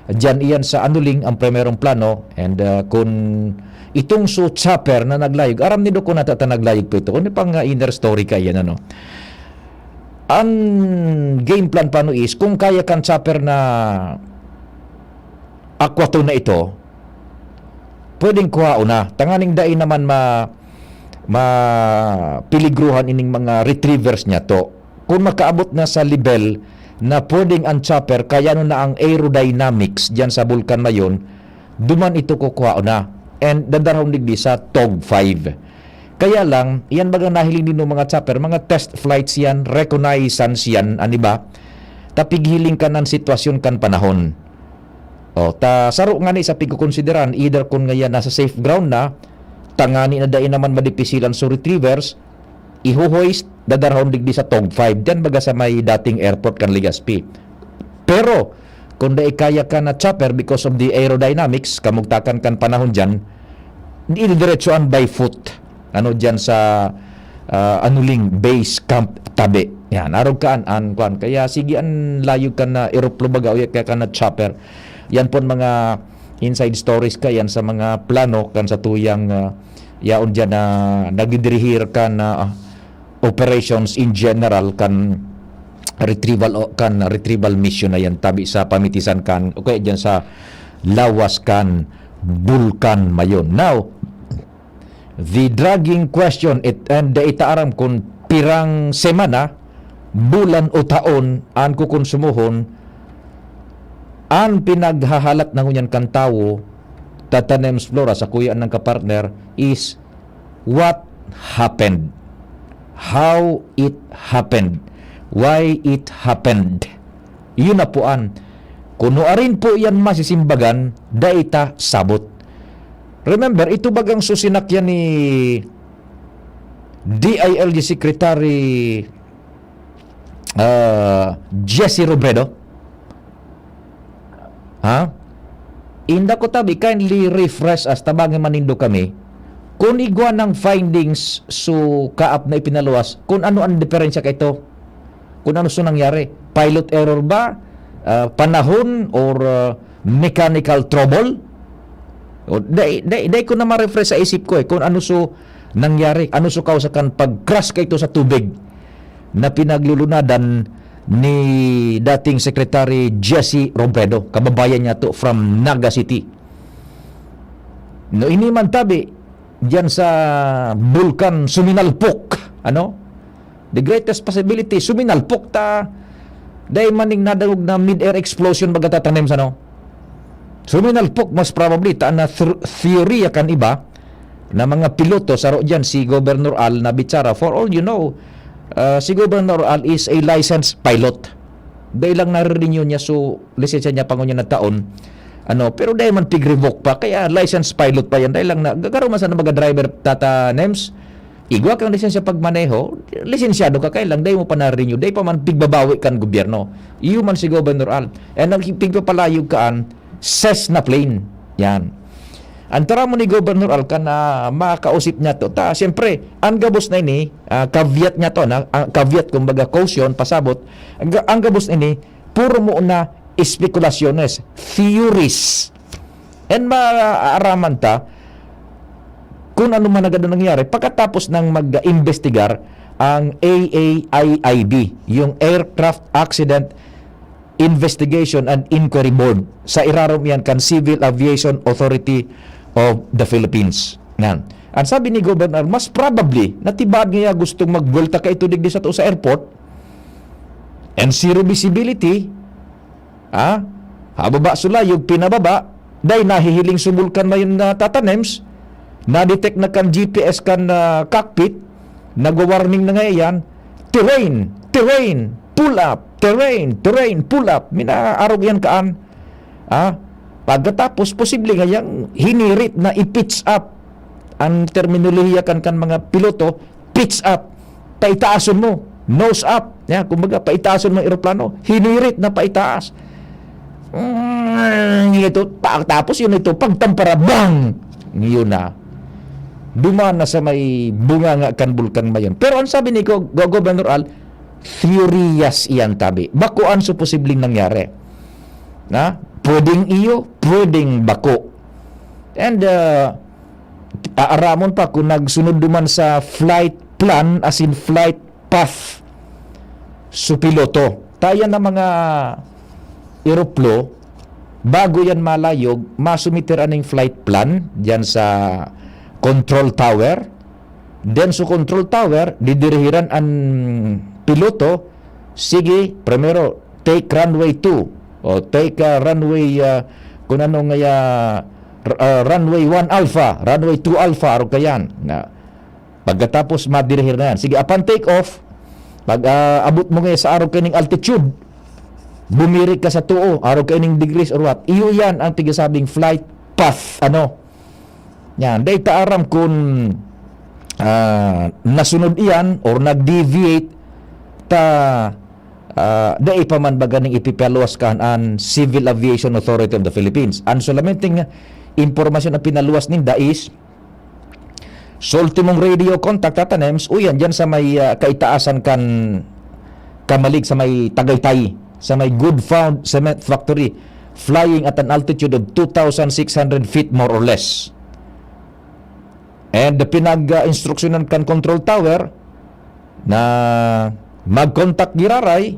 diyan iyan sa Anuling ang primerong plano, and, ah, kun itong su chopper na naglayog, aram nindo kun nata ta naglayog pa ito, kun pang, ah, inner story kaiyan, ano. An game plan pa no is, kung kaya kan chopper na Aquato na ito, pwedeng kuhaon na. Tanganing dai naman ma-, mapeligruhan ining mga retrievers niyato. Kung makaabot na sa level na pwedeng ang chopper, kaya ano na ang aerodynamics diyan sa Bulkan Mayon, duman ito kukuhaon na. And dadarahon digdi sa Tog five. Kaya lang, iyan bagang nahiling nindo mga chopper, mga test flights yan, reconnaissance yan, ani ba? Tapighiling kan an sitwasyon kan panahon. O, ta saro ngani sa pigkokonsideran, either kun ngayan nasa safe ground na, tangani na dai naman madipisilan so retrievers, iho-hoist, dadarahon digdi sa Tog five, diyan baga sa may dating airport kan Legazpi. Pero, kung dai kaya ka na chopper because of the aerodynamics, kamugtakan kan panahon diyan, didiretsoan by foot. Ano diyan sa, ah, Anuling Base Camp tabi. Yan, arog kaan an kwan. Kaya sige an layog kan na eroplo baga o kaya kan na chopper. Yan pon mga inside stories ka yan sa mga plano kan sa tuyang, ah, yaon diyan na nagdidirihir kan, ah, operations in general kan retrieval o kan retrieval mission na yan tabi sa pamitisan kan o kaya diyan sa lawas kan Bulkan Mayon. Now, the dragging question, it, and dai ta aram kun pirang semana, bulan o taon an kukonsumohon an pinaghahalat na ngunyan kan tawo, Tata Nems Flora, sa kuya nang kapartner, is what happened? How it happened? Why it happened? Yun na po an. Kung nuarin po yan masisimbagan, dai ta sabot. Remember, ito bagang susinakyan ni D I L G Secretary, ah, Jesse Robredo? Ha? Inda ko tabi, kindly refresh us, tabangi man nindo kami. Kung igwa ng findings so kaap na ipinaluwas, kung ano ang diferensya ka ito? Kung ano so nangyari? Pilot error ba? Ah, panahon or, ah, mechanical trouble? O, dai, dai, dai ko na ma-refresh sa isip ko eh, kung ano so nangyari, ano so kausa kan pag-crash ka ito sa tubig na pinaglulunadan ni dating Secretary Jesse Robredo, kababayan niya to from Naga City. No, ini man tabi, diyan sa Bulkan Suminalpok, ano? The greatest possibility, suminalpok ta, dai maning nadangog na mid-air explosion baga tatanim sa, no? Suminalpok, most probably, ta na thr-, theory kan iba, na mga piloto, saro diyan si Governor Al na bitsara. For all you know, ah, si Governor Al is a licensed pilot. Dai lang nare-renew niya so lisensya niya pangunyan na taon. Ano, pero dai man pig-revoke pa, kaya licensed pilot pa yan. Dai lang na, gagaro man sana mga driver, Tata Nems. Igwa kang lisensya pagmaneho, lisensyado ka kailang, dai mo pa na-renew, dai pa man pigbabawi kan gobyerno. Iyo man si Governor Al. And ang pigpapalayog kaan, ses na plane. Yan. Ang taramon ni Governor Al kan, ah, makausip niya to. Ta, siyempre, ang gabos na ini, ah, caveat niya to, na, ang caveat, kumbaga, caution, pasabot, ang, ga- ang gabos na ini, puro mo na espekulasyones, theories. And maaraman ta kung ano man ang nangyari pagkatapos ng mag-imbestigar ang A A I I B, yung Aircraft Accident Investigation and Inquiry Board. Sa irarom yan kan Civil Aviation Authority of the Philippines. Yan. Ang sabi ni Governor, mas probably, natibad niya gustong magbuwelta ka ito digdi sa to sa airport, and zero visibility, ha? Hababa sa layog, pinababa, dai nahihiling sa bulkan na yun na tatanems, na-detect na kan G P S kan, ah, cockpit, nagwa-warning na nga yan, "Terrain! Terrain! Pull up! Terrain! Terrain! Pull up!" Minaarog yan kaan. Ah, pagkatapos, posible nga yang hinirit na i-pitch up. Ang terminolohiya kan, kan mga piloto, pitch up. Paitaason mo, nose up. Ya, kumbaga, paitaason mo ang eroplano. Hinirit na paitaas. Mm, yun ito, pa, tapos yun ito, pagtampara, bang! Yun na. Duman na sa may bunganga kan bulkan mayon. Pero ang sabi ni Go-, Go-, Governor Al, theories iyan tabi. Bako an suposibleng nangyari. Na? Pwedeng iyo, pwedeng bako. And, uh, aaramon pa kung nagsunod duman sa flight plan, as in flight path, su piloto. Tayan na mga eroplo, bago yan malayog, masumiter aning flight plan dyan sa control tower. Then, sa control tower, didirihiran ang piloto, "Sige, primero, take runway two, o take, ah, runway, ah, kung ano nga, ah, r-, ah, runway one alpha, runway two alpha, arog kayan." Na, pagkatapos, madirihir na yan. Sige, upon take off, pag, ah, abot mo ngayon sa arog kaning altitude, bumirik ka sa tuo, arog kaining degrees or what. Iyo yan ang tigasabing flight path, ano. Yan, dai ta aram kung, ah, nasunod iyan or nag-deviate ta, ah, dai pa man baga ning ipipaluwas kan an Civil Aviation Authority of the Philippines. Ang solamenteng impormasyon na pinaluwas ninda is sa ultimong radio contact, tatanems, uyan, dyan sa may, ah, kaitaasan kan Kamalig sa may Tagaytay, sa may Good Found Cement Factory, flying at an altitude of two thousand six hundred feet, more or less. And pinag-instruksyonan kan control tower na mag-contact giraray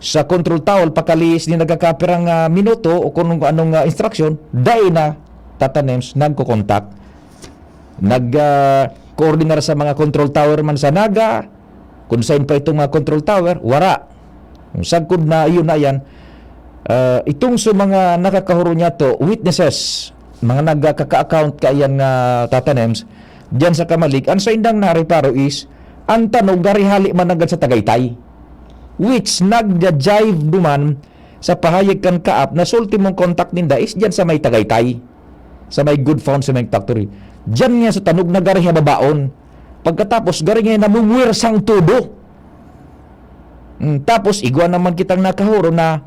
sa control tower pakalihis ni nagkakapirang, ah, minuto o kung anong, ah, instruction, dai na tatanems nagko-contact. Nag, ah, koordinar sa mga control tower man sa Naga, kung sain pa itong mga control tower, wara. Kung sagkod na, iyon na yan. Ah, itong sa mga nakakahuro niya to, witnesses, mga nagkaka-account kaiyan nga tatanems, diyan sa Kamalig, ang saindang nareparo is, ang tanog gari hali man nanggad sa Tagaytay. Which nagja-jive duman sa pahayag kan kaap na sa ultimong contact ninda is diyan sa may Tagaytay, sa may Good Found Cement Factory. Diyan nga sa tanog na gari hababaon. Pagkatapos, gari nga namumuwersang todo. Mm, tapos, igwa naman kitang nakahuro na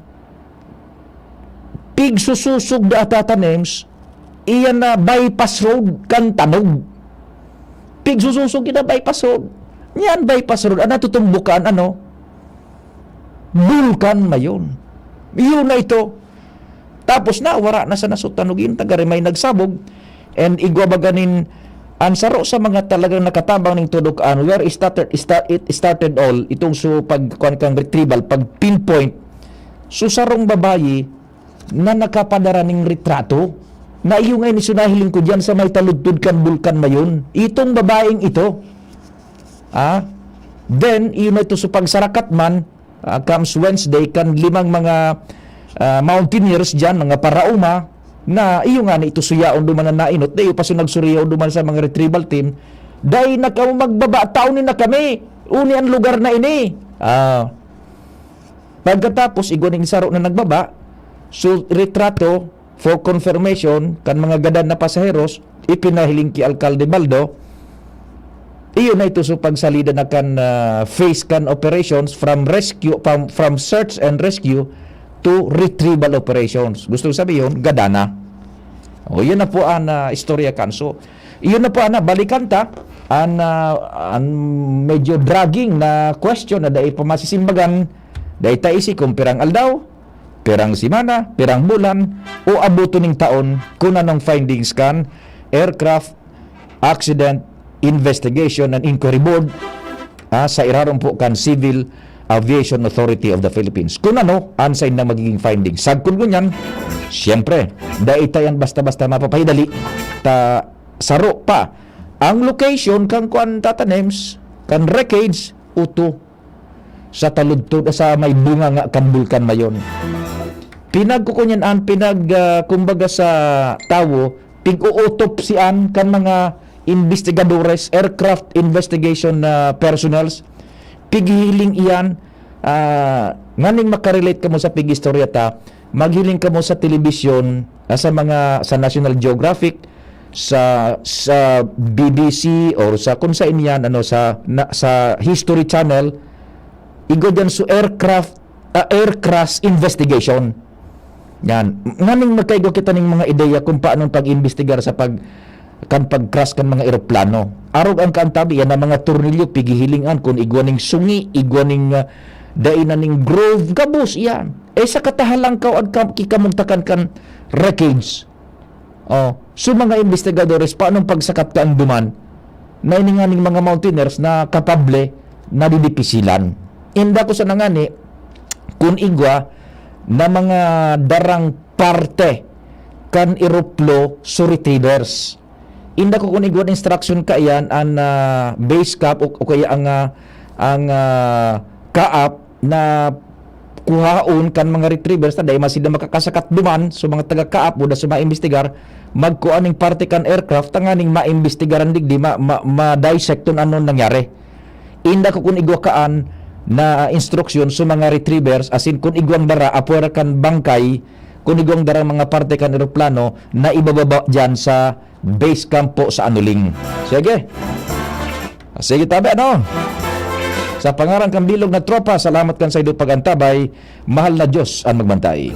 pigsususog da tatanems, iyan na bypass road kan tanog. Pigsususog kita bypass road. Yan bypass road, ang natutumbukan, ano? Bulkan na yun. Yun na ito. Tapos na, wara na sa nasutanugin, tagari may nagsabog. And igwa ba ganin, ang saro sa mga talagang nakatabang ning tudukan, where it started, start, it started all, itong so pagkuan kang retrieval, pag pinpoint, so sarong babayi na nakapadara ning retrato, na iyo nga ini sunahiling ko diyan sa may taludtod kan Bulkan Mayon. Itong babaeng ito, ah, then, iyo na ito sa pagsarakat man, ah, comes Wednesday, kan limang mga, ah, mountaineers diyan, mga paraoma, na iyo nga na ito suyaon duman na nainot, dai pa so nagsuriyaw duman sa mga retrieval team, "Dai na kamo magbaba, taon na kami, uni ang lugar na ini." Ah, pagkatapos, igwa ning saro na nagbaba, so retrato for confirmation kan mga gadan na pasaheros, ipinahiling ki Alkalde Baldo, Iyo na ito, so pagsalida na kan, ah, phase kan operations from rescue, from, from search and rescue to retrieval operations. Gusto sabihin, gada na. O, yun na po ang, ah, istorya kan. So, yun na po, ana, balikan ta. An, ah, an medyo dragging na question na dai pa masisimbagan, dai ta isi kung pirang aldaw, pirang semana, pirang bulan, o abuto ning taon, kung anong findings kan aircraft Accident Investigation and Inquiry Board, ah, sa irarom po kan Civil Aviation Authority of the Philippines. Kung ano, an saindang magiging findings. Sagkod ngunyan, siyempre, dai ta yan basta-basta mapapahidali. Ta, saro pa. Ang location kan kuan, Tata Nems, kan wreckage, uto sa taludtod, sa may bunga nga kan Bulkan Mayon. Pinagkukunyan an pinag, ah, kumbaga sa tawo, pig-uutopsian kan mga investigadores, aircraft investigation na personnels, pighihiling iyan, ah, nganing makarelate kamo sa pig-istorya ta, maghiling kamo sa telebisyon, ah, sa mga, sa National Geographic, sa, sa B B C or sa kung saan yan, ano, sa, na, sa History Channel, igwa diyan so aircraft, ah, air crash investigation. Yan. Nganing magkaigwa kita ning mga ideya kung paano pag-imbestigar sa pag-, kan pag-crash kan mga eroplano. Arog ang kaantabi, yan ang mga tornilyo, pighihilingan, kung igwa ning sungi, igwa ning, ah, dai na ning groove, gabos, yan. Eh, sa katahalangkaw, ag kam-, kikamugtakan kan wreckage. Oh, so mga investigadores, paanong pagsakat kan duman na ini nganing mga mountaineers na kapable na didipisilan? Inda ko sa nangani, kun igwa na mga darang parte kan eroplo so retrievers. Inda ko kun igwa instruction kaiyan an, ah, base camp o, o kaya ang, ah, ang, ah, kaap na kuhaon kan mga retrievers na dai man sila makakasakat duman, so mga taga-kaap o da sa mga imbestigar, magkuha ning parte kan aircraft tanganing maimbestigaran digdi, ma-, ma-, ma-dissect kun ano nangyari. Inda ko kun igwa kaan na instruksyon sa mga retrievers, asin kun igwang dara apwera kan bangkay, kun igwang dara mga parte kan eroplano na ibababa diyan sa base camp po sa Anuling. Sige. Sige, tabi, ano? Sa pangaran kan bilog na tropa, salamat kan saindo pag-antabay. Mahal na Diyos ang magbantay.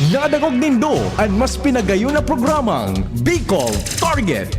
Nadangog nindo an mas pinagayon na programang Bicol Target.